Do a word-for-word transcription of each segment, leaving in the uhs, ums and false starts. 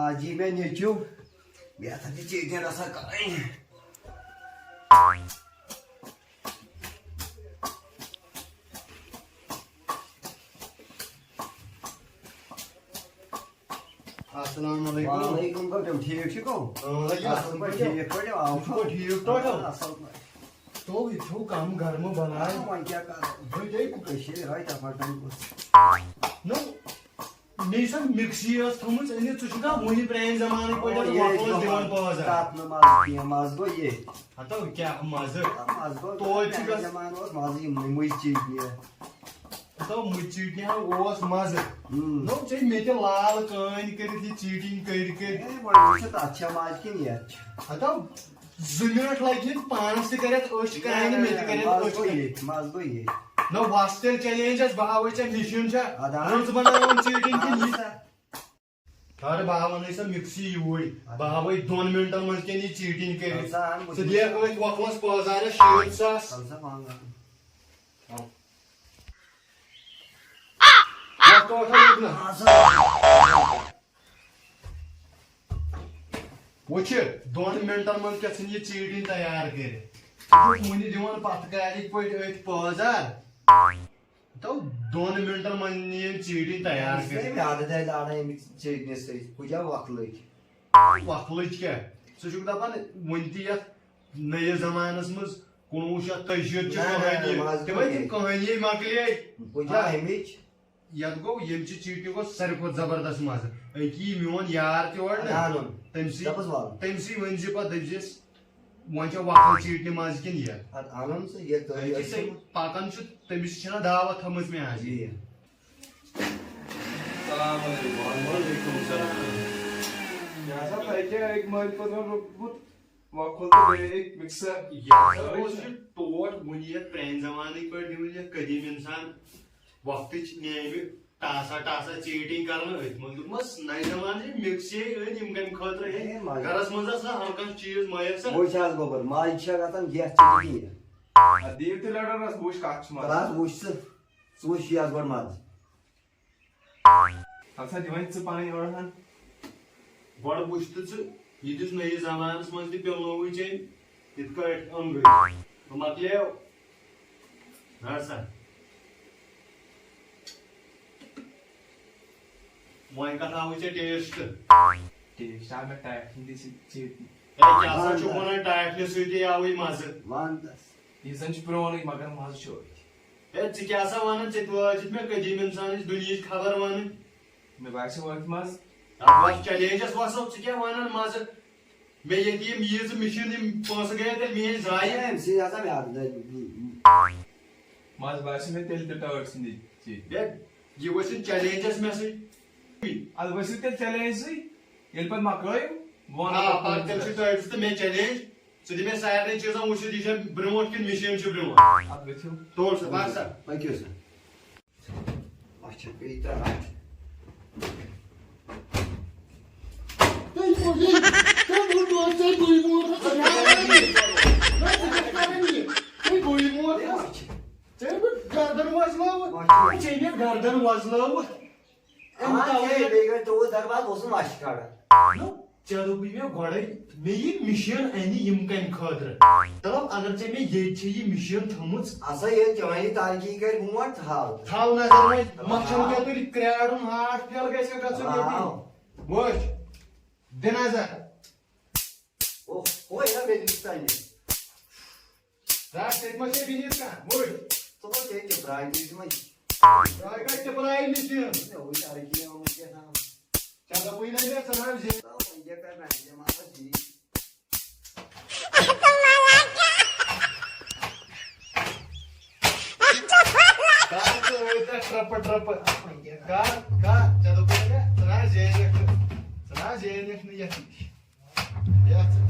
آ جی، مےٚ نیٚچو، مےٚ ہسا چھِ ژیٖٹۍ رَژھا کَرٕنۍ۔ السلام علیکم۔ وعلیکم السلام، ٹھیٖک چھُکھو؟ اۭں، لَگیو اَصٕل اَصٕل پٲٹھۍ، پٲٹھۍ۔ ٹھیٖک پٲٹھۍ، آو ژٕ چھُکھو ٹھیٖک پٲٹھۍ؟ اَصٕل پٲٹھۍ۔ تو یہِ چھُو کَم گرمہٕ بَلاے۔ آ، وۄنۍ کیٛاہ کَرو؟ بہٕ گٔے کٔشیٖرِ رٲے تَپٲرۍ تام گوٚژھ۔ نو، مےٚ چھِ سۄ مِکسی ٲس تھٲومٕژ أنِتھ، ژٕ چھُکھ نا وُنہِ پرٛانہِ زمانٕکۍ پٲٹھۍ آ، اَتھ یہِ مۄکلوس چھُ دِوان پٲزار۔ تَتھ نہٕ مَزٕ کینٛہہ، مَزٕ گوٚو یہِ۔ ہَتو کیٛاہ مَزٕ؟ آ، مَزٕ گوٚو توتہِ چھُ پرٛانہِ گژھ- زمانہٕ اوس مَزٕ یِمنٕے مُجہِ ژیٖٹنہِ۔ ہتو مُجہِ ژیٖٹنہِ ہا اوس مزٕ۔ ہم۔ نو ژےٚ مےٚ تہِ لال کٲنۍ کٔرِتھ یہِ ژیٖٹِنۍ کٔرۍ کٔرۍ۔ ہے، وۄنۍ وٕچھِو تتھ چھا مزٕ کِنہٕ یتھ چھُ۔ ہتو زٕ منٹ لگہِ نہٕ پانس تہِ کرٮ۪تھ أچھ کرانہِ، مےٚ تہِ کرٮ۪تھ مزٕ أچھ گوٚو کرانہِ۔ ییٚتہِ، مزٕ گوٚو ییٚتہِ۔ نو وۄستیل چیلنج اچھ، بہٕ ہاوے ژےٚ مِشیٖن چھا ادا۔ رٕژ بناوان ژیٖٹِنۍ کِنہٕ اہن یہِ؟ سا۔ تھٲرٕ بہٕ ہاوَن أسۍ سۄ مِکسی یوٗرۍ۔ بہٕ ہاوَے دۄن مِنٹَن منٛز کِنہٕ یہِ ژیٖٹِنۍ کٔرِتھ۔ اَدٕ سا اَن بہٕ ژٕ دِکھ أتھۍ وۄکھلَس پٲزارَس شیٖتھ ساس۔ اَدٕ سا پانہٕ اَن۔ وۄتھ تہٕ وۄتھ وۄتھ نہ۔ اَدٕ سا۔ وٕچھِ، دۄن مِنٹَن منٛز کیٛاہ ژھٕنہِ یہِ ژیٖٹِنۍ تیار کٔرِتھ۔ ژٕ چھُکھ وُنہِ دِوان پَتھ کالِکۍ پٲٹھۍ أتھۍ پٲزار۔ تو دۄن منٹن منٛز نِیِن ژیٖٹِنۍ تیار کٔرِتھ۔ مےٚ عادت آسہِ لاران اَمہِ ژیٖٹنہِ سۭتۍ، کُجا وۄکھلٕج۔ وۄکھلٕج کیٛاہ؟ ژٕ چھُکھ دَپان وُنہِ تہِ یَتھ نٔیِس زمانَس منٛز کُنوُہ شیٚتھ تہٕ شیٖتھ چہِ نہ، نہ، کہانی، نہ، مَزٕ تِمَے گوٚو تِم ییٚتہِ۔ کہانی مۄکلے۔ کُجا آ۔ اَمِچ؟ یَتھ گوٚو، ییٚمہِ چہِ ژیٖٹنہِ گوٚو ساروی کھۄتہٕ زبردست مَزٕ۔ أکی میون یار تہِ اورٕ نہ، اَنُن۔ تٔمۍ سٕے، دَپُس وَلہٕ۔ تٔمۍ سٕے ؤنۍ زِ پَتہٕ، دٔپۍ زِس، وۄنۍ چھےٚ وۄکھل ژیٖٹنہِ منٛز کِنہٕ یہِ؟ اَدٕ اَنُن ژٕ یہِ تہٕ اَتہِ یہِ یُس تٔمۍ پَکان چھُ، تٔمِس چھِ چھَنہ دعوت تھٲومٕژ مےٚ آز۔ یہِ۔ السلام علیکم۔ وعلیکم السلام۔ کیٛاہ سا تۄہہِ کیٛاہ أکۍ مٲلۍ پٲٹھۍ روٚٹمُت وۄکھل تہٕ بیٚیہِ أکۍ مِکسر؟ یہِ ہسا اوس یہِ ٹوٹھ وُنہِ یَتھ پرٛانہِ زمانٕکۍ پٲٹھۍ دِوان یَتھ قدیٖم اِنسان وقتٕچ نیامہِ ٹاسا ٹاسا ژیٖٹِنۍ کرنہٕ أتھۍ منٛز۔ دوٚپمَس، نَیہِ زمانہٕ چھِ مِکسیے أنۍ، یِم کَمہِ خٲطرٕ ہے؟ ہے، مَزٕ۔ گرَس منٛز آسان ہر کانٛہہ چیٖز میسر۔ وٕچھ حظ گوٚبُر، مَزٕ چھا گژھان گیس ژیٖٹِنۍ کِہیٖنۍ؟ اَدٕ دِیِو تیٚلہِ order حظ، بہٕ وٕچھِ کَتھ چھُ مَزٕ۔ بَس وٕچھ ژٕ، ژٕ وٕچھ یَزبَر مَزٕ۔ اَدٕ سا دِ وۄنۍ ژٕ پَنٕنۍ order ہَن۔ گۄڈٕ وٕچھ تہٕ ژٕ، یہِ تہِ چھُ نٔیِس زمانَس منٛز تہِ پیوٚنووُے ژےٚ یِتھ کٲٹھۍ أنٛدرٕ۔ ہُہ مۄکلیو۔ نہ سا۔ وۄنۍ کَتھ آوُے ژےٚ taste؟ Taste آو مےٚ ٹاٹھنہِ سۭتۍ ژیٖٹنہِ۔ ہے، کیٛاہ سا چھُکھ وَنان، ٹاٹھنہِ سۭتی آوُے مَزٕ۔ وَن تَس۔ یہِ زَن چھُ پرٛونُے، مگر مَزٕ چھُ أتھۍ۔ ہے، ژٕ کیٛاہ سا وَنان؟ ژےٚ تہِ وٲتِتھ مےٚ قدیٖم اِنسانٕچ دُنیہٕچ خبر وَنٕنۍ۔ مےٚ باسیو أتھۍ منٛز۔ اَتھ وَتھ challengeس وَسو، ژٕ کیٛاہ وَنان مَزٕ؟ مےٚ ییٚتہِ یِم ییٖژٕ مِشیٖن، یِم پونٛسہٕ گٔیے تیٚلہِ میٛٲنۍ ضایع۔ أمۍ سٕے آسان یاد۔ منٛز باسیو مےٚ تیٚلہِ تہِ ٹٲٹھ سٕنٛدی چیٖز۔ ہے، یہِ ؤسِو challengeس مےٚ سۭتۍ۔ اَدٕ ؤسِو تیٚلہِ challengeسٕے، ییٚلہِ پَتہٕ مۄکلٲیِو، بہٕ وَنو آ، پَتہٕ پَتہٕ تیٚلہِ چھُ کٲنٛسہِ۔ Challengeس تہٕ مےٚ challenge۔ ژٕ دِ مےٚ سارنٕے چیٖزَن وٕچھِتھ، یہِ چھا برٛونٛٹھ کِنہٕ مِشیٖن چھِ برٛونٛٹھ؟ اَدٕ ؤتھِو۔ تُل سا، بَس سا۔ پٔکِو سا۔ اچھا، بیٚیہِ ترٛٹھ۔ تُہۍ بُڈی، تُہۍ بُڈو، تُہۍ بُے موت، ژٕ کیٛاہ کران یہِ؟ ژٕ کیٛاہ کران یہِ؟ تُہۍ بُے موت، ژےٚ بہٕ گردن وۄزلٲوٕ، ژےٚ مےٚ گردن وۄزلٲوٕ۔ اَمہِ آ، تَوَے ہے، بیٚیہِ گٔے ترٛووُہ دربار، بہٕ اوسُس وَش کَڑان۔ نو، ژےٚ دوٚپُے مےٚ گۄڈَے، مےٚ یہِ مِشیٖن اَنہِ یِم کَمہِ خٲطرٕ؟ مطلب، اگر ژےٚ مےٚ ییٚتہِ چھےٚ یہِ مِشیٖن تھٲومٕژ۔ ہسا ییٚلہِ چٲنی ترقی کرِ برونٛٹھ، تھاو۔ تھاو نظر وۄنۍ، مَچھَن کیٛاہ تُلہِ کرٛیڈُن، ہارٹ فیل گژھِ، گژھُن ییٚتی۔ تھاو۔ وٕچھ، دِ نظر۔ اوہ، اوہ، یہِ ہا مےٚ دِژ تَمہِ۔ رَٹھ، ژےٚ تہِ ما چھے بِہِتھ کانٛہہ؟ وٕچھ۔ ژٕ ما چھے ییٚتہِ براے دِژ یِمَے؟ براے کَتہِ چھِ براے مِشیٖن؟ مےٚ وٕچھ اَرٕ کینٛہہ آمُت کیٛاہ تام۔ ژےٚ دوٚپُے نہ مےٚ، ژٕ نہ زِ۔ تہٕ وۄنۍ کیٛاہ کَرٕ، نہ زِ، مطلب، زِ۔ کر ژٕ أتھۍ پٮ۪ٹھ ٹرٛپہٕ ٹرٛپہٕ؟ کر، کر، ژےٚ دوٚپُے مےٚ، ژٕ نہ زینکھ نہٕ، ژٕ نہ زینکھ نہٕ یَتھ نِش۔ بیٚہہ ژٕ،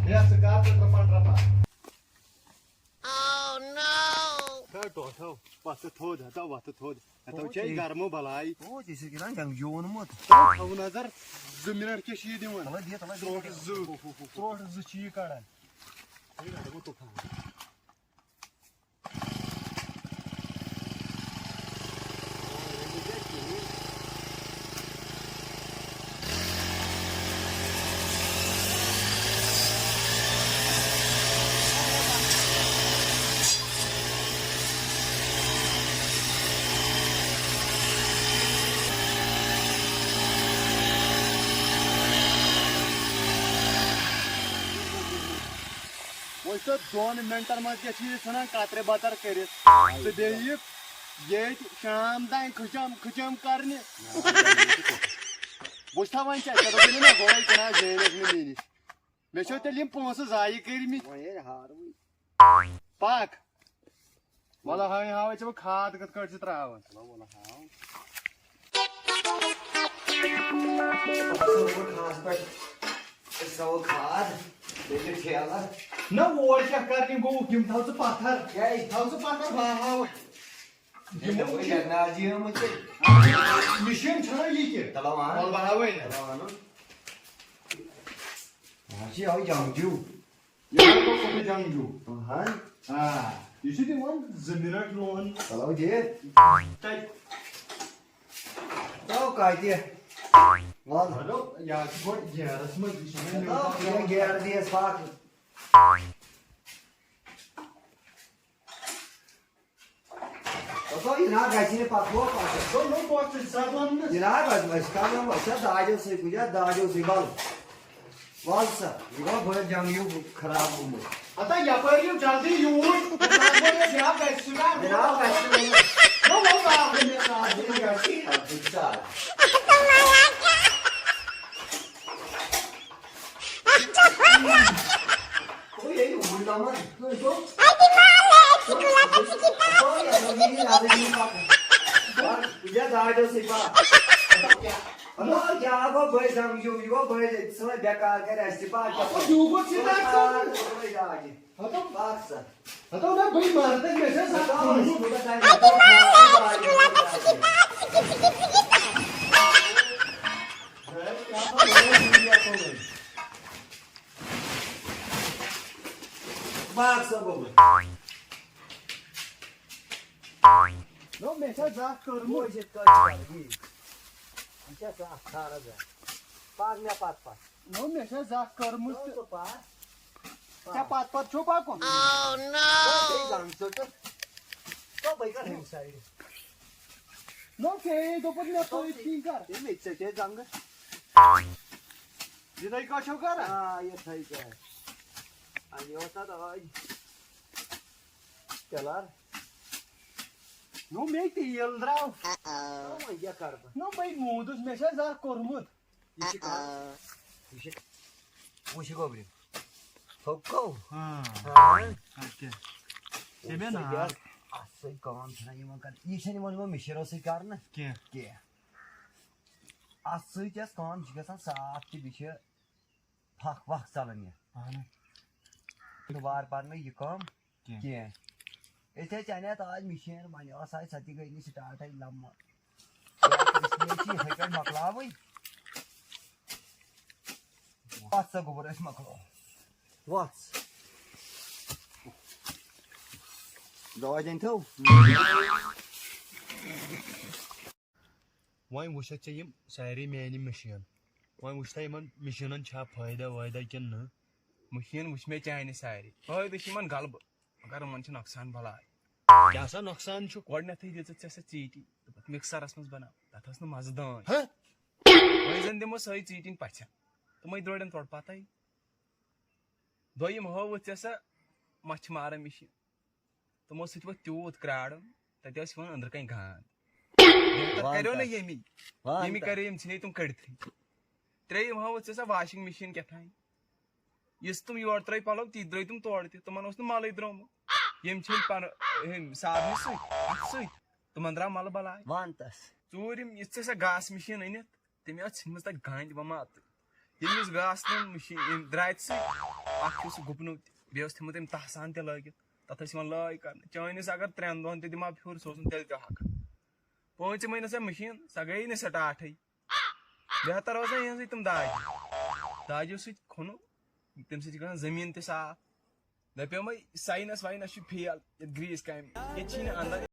بیٚہہ ژٕ، کر ژٕ ٹرٛپا ٹرٛپا۔ ہے ٹوٹھو، وۄتھٕ تھوٚد، ہتا وۄتھٕ تھوٚد۔ ہتا چھے گرمہٕ بلاے۔ او، ژےٚ چھُے کیٛاہ تام جنٛگ جوٗنمُت۔ تھاو نظر، زٕ منٹ کیٛاہ چھِ یہِ دِوان؟ تَلے بیٚہہ، تَلے بیٚہہ۔ ترٛوٹھ زٕ، ترٛوٹھ زٕ چھِ یہِ کڑان۔ ہے، یہِ گوٚو طوفان۔ تہٕ دۄن منٹن منٛز کیٛاہ چھِ یہِ ژھٕنان کترِ بتر کٔرِتھ؟ ژٕ بیٚہہ یہِ ییٚتہِ شام تام کھٕچم کھٕچم کرنہِ۔ وٕچھ تھاوان ژےٚ، ژےٚ دوٚپُے نہٕ مےٚ گۄڈے کٕنان زینکھ نہٕ مےٚ نِش۔ مےٚ چھو تیٚلہِ یِم پونٛسہٕ ضایع کٔرمٕتۍ۔ وۄنۍ ییٚلہِ ہاروٕے۔ پکھ۔ وَلہٕ ہاوٕے ہاوٕے ژےٚ بہٕ کھاد کِتھ کٲٹھۍ چھِ ترٛاوان۔ وَلہٕ ہاو۔ خاص پٲٹھۍ أسۍ ترٛاوو کھاد، بیٚیہِ چھِ ٹھیلہٕ۔ نہ، اور کیٛاہ کرنہِ گوٚوُکھ؟ یِم تھاو ژٕ پتھر۔ کیٛازِ؟ تھاو ژٕ پتھر، بہٕ ہاوٕ۔ یِمو یِمو وٕچھ۔ ٹیکنالوجی ہٲومٕژ ژےٚ۔ مِشیٖن چھَنہ یہِ تہِ؟ چلو اَن۔ وَلہٕ بہٕ ہاوَے نہ۔ چلو اَنُن۔ یہِ حظ چھِ یِہوٚے جنٛگجوٗ۔ یہِ حظ گوٚو سُہ جنٛگجوٗ۔ اَہَن۔ آ، یہِ چھُ دِوان زٕ مِنٹ لون۔ چلو دِ۔ تَتہِ۔ تو کَتہِ؟ وَل۔ مطلب، یہِ حظ چھُ گۄڈٕ گیرَس منٛز، یہِ چھُنہٕ چلو، نیوٗ یہِ گیر دِیَس پَتہٕ۔ دَپان، یہِ نہ گژھِ نہٕ پَتہٕ ہُہ پَتہٕ۔ دوٚپمَے، پَتہٕ چھُ سَتھ وَننَس۔ یہِ نہ گژھِ، أسۍ کَرو، أسۍ چھا داجو سۭتۍ، کُنہِ جایہِ داجو سۭتۍ، وَل۔ وَل سا، یہِ گوٚو بٔڑ جنٛگ ہیوٗ خراب گوٚمُت۔ ہتا یَپٲرۍ یِیِو جلدی یوٗرۍ۔ تَتھ وَنو بیٛاکھ گژھِ سُہ کَر۔ بیٛاکھ گژھِ سُہ۔ نہ، وَل، وَل، وَل، وَل، وَل۔ او، یہِ اوٚبُر تامَتھ۔ نہ، یہِ گوٚو۔ او، یہِ اوٚبُر یہِ یادٕے یِوان پَتہٕ۔ یہِ داجو سۭتۍ پَتہٕ۔ مطلب، کیٛاہ گوٚو بٔے زنٛگجوٗ؟ یہِ گوٚو بٔے، ژٕ وَن بیکار کَرِ اَسہِ تہِ پَتہٕ۔ اَپٲرۍ یوٗگوٗ چھِ تَتہِ۔ آ، بٔے داجہِ۔ ہَتو۔ پَکھ سا۔ ہَتو نہ، بٔے مَرٕ تَتہِ، مےٚ چھےٚ زَتھ ہَتو، کوٚرمُت۔ کوٗتاہ ٹایم؟ باغ صٲب گوٚمُت۔ نو، مےٚ چھےٚ زَتھ کٔرمٕژ۔ بوٗزِتھ کٔر یہِ۔ یہِ چھےٚ زَتھ ژھاران زَتھ۔ پَکھ مےٚ پَتہٕ پَتہٕ۔ نو، مےٚ چھےٚ زَتھ کٔرمٕژ نو، تہٕ ژٕ پَکھ۔ ژےٚ پَتہٕ پَتہٕ چھُو پَکُن؟ نو، بیٚیہِ زَنگ ژٕ تہٕ۔ تو بہٕ کَرٕ ہُمہِ سایڈٕ۔ نو، ژےٚ دوٚپُتھ مےٚ پٔتۍ کِنۍ کَر۔ تٔمۍ ژےٚ کیٛازِ زَنٛگہٕ؟ یِتھَے کٔٹھۍ چھو کران؟ آ، یِتھَے کٔٹھۍ۔ آ، یہِ اوس تَتھ ٲدۍ پِلر۔ نو، مےٚ تیٖل درٛاو۔ آ، وۄنۍ کیٛاہ کَرٕ بہٕ؟ نو، بٔے موٗدُس، مےٚ چھا زانٛہہ کوٚرمُت؟ یہِ چھِ کَران۔ یہِ چھِ، وٕچھ یہِ گوٚبرِ۔ تھوٚکو۔ ہاں۔ ہاں۔ اَدٕ کیٛاہ؟ ژےٚ مےٚ نار۔ اَتھ سۭتۍ کٲم چھَنہ یِوان کَرنہٕ۔ یہِ چھَنہٕ یِوان یِمو مِشیٖنو سۭتۍ کَرنہٕ۔ کینٛہہ۔ کینٛہہ۔ اَتھ سۭتۍ ٲس کٲم، یہِ چھِ گژھان صاف تہٕ بیٚیہِ چھِ پھَکھ وَکھ ژَلان یہِ۔ اَہَن۔ چھُ وارٕ پَرنٕے یہِ کٲم کینٛہہ۔ کینٛہہ۔ ییٚتہِ ٲسۍ اَنہِ اَتھ آز مِشیٖن، وۄنۍ ٲس آز سۄ تہِ گٔے نہٕ سٹاٹَے لَمہٕ۔ یہِ چھِ یِتھَے کٔنۍ مۄکلاوٕنۍ۔ وَتھ سا گوٚبُر، أسۍ مۄکلاوو۔ وَتھ۔ دَوا دِنۍ تھو۔ وۄنۍ وٕچھتھ ژےٚ یِم سارے میانہِ مِشیٖن، وۄنۍ وٕچھ تہ یِمن مِشیٖنن چھا فٲیدٕ وٲیدٕ کِنہٕ نہٕ؟ مِشیٖن وٕچھ مےٚ چانہِ سارے، فٲیدٕ چھِ یِمن غلبہٕ، مگر یِمن چھِ نۄقصان بلاے۔ کیٛاہ سا نۄقصان چھُ؟ گۄڈٕنیتھٕے دِژٕتھ ژےٚ سۄ ژیٖٹی، دوٚپُتھ مِکسرس منٛز بناو، تتھ ٲس نہٕ مزٕ دٲنۍ۔ ہہ؟ وۄنۍ زن دِمو سۄے ژیٖٹِنۍ پژھٮ۪ن، تِمے درٛوڑن تورٕ پتے۔ دوٚیِم ہٲوٕتھ ژےٚ سۄ مَچھِ مارن مِشیٖن۔ تِمو سۭتۍ ووت تیوٗت کرٛاڑُن، تَتہِ ٲس یِوان أنٛدرٕ کَنۍ گانٛد۔ بہتر وَن کَریو نہ تَس۔ ییٚمی۔ وَن ییٚمی تَس۔ کَریو، یِم ژھٕنے تِم کٔڑتھٕے۔ ترٛیٚیِم ہٲوٕتھ ژےٚ سۄ واشنگ مِشیٖن کیٛاہ تام۔ یُس تِم یورٕ ترٛٲے پَلو، تی درٛٲے تِم تورٕ تہِ۔ تِمَن اوس نہٕ مَلٕے درٛامُت۔ ییٚمۍ چھٔلۍ پَنہٕ، ہُمۍ صابنہِ سۭتۍ، اَتھٕ سۭتۍ۔ تِمَن درٛاو مَلہٕ بَلاے۔ وَن تَس۔ ژوٗرِم، یُس ژےٚ سۄ گاسہٕ مِشیٖن أنِتھ، تٔمۍ ٲس ژھٕنمٕژ تَتہِ گانٛدِ بَماتٕے۔ ییٚلہِ أمِس گاسہٕ تُل مِشیٖن، ییٚمہِ درٛاتہِ سۭتۍ، اَکھ چھُ سُہ گُپنُک، بیٚیہِ اوس تھوٚمُت أمۍ تَہہ سان تہِ لٲگِتھ۔ تَتھ ٲسۍ یِوان لٲے کَرنہٕ۔ چٲنِس اگر ترٛٮ۪ن دۄہَن تہِ دِمہٕ ہا پھیُر، سُہ اوس نہٕ تیٚلہِ تہِ ہۄکھان۔ پٲنٛژِم أنۍ نہ سۄ مِشیٖن، سۄ گٔیے نہٕ سٹاٹھٕے۔ بہتر اوس نہ یِہٕنٛزٕے تِم داجہِ۔ داجو سۭتۍ کھوٚنُکھ، تَمہِ سۭتۍ چھِ گژھان زٔمیٖن تہِ صاف۔ دَپیومَے ساینَس واینَس چھُ فیل، یَتھ گرٛیٖس کامہِ۔ ییٚتہِ چھِی نہٕ اَندَر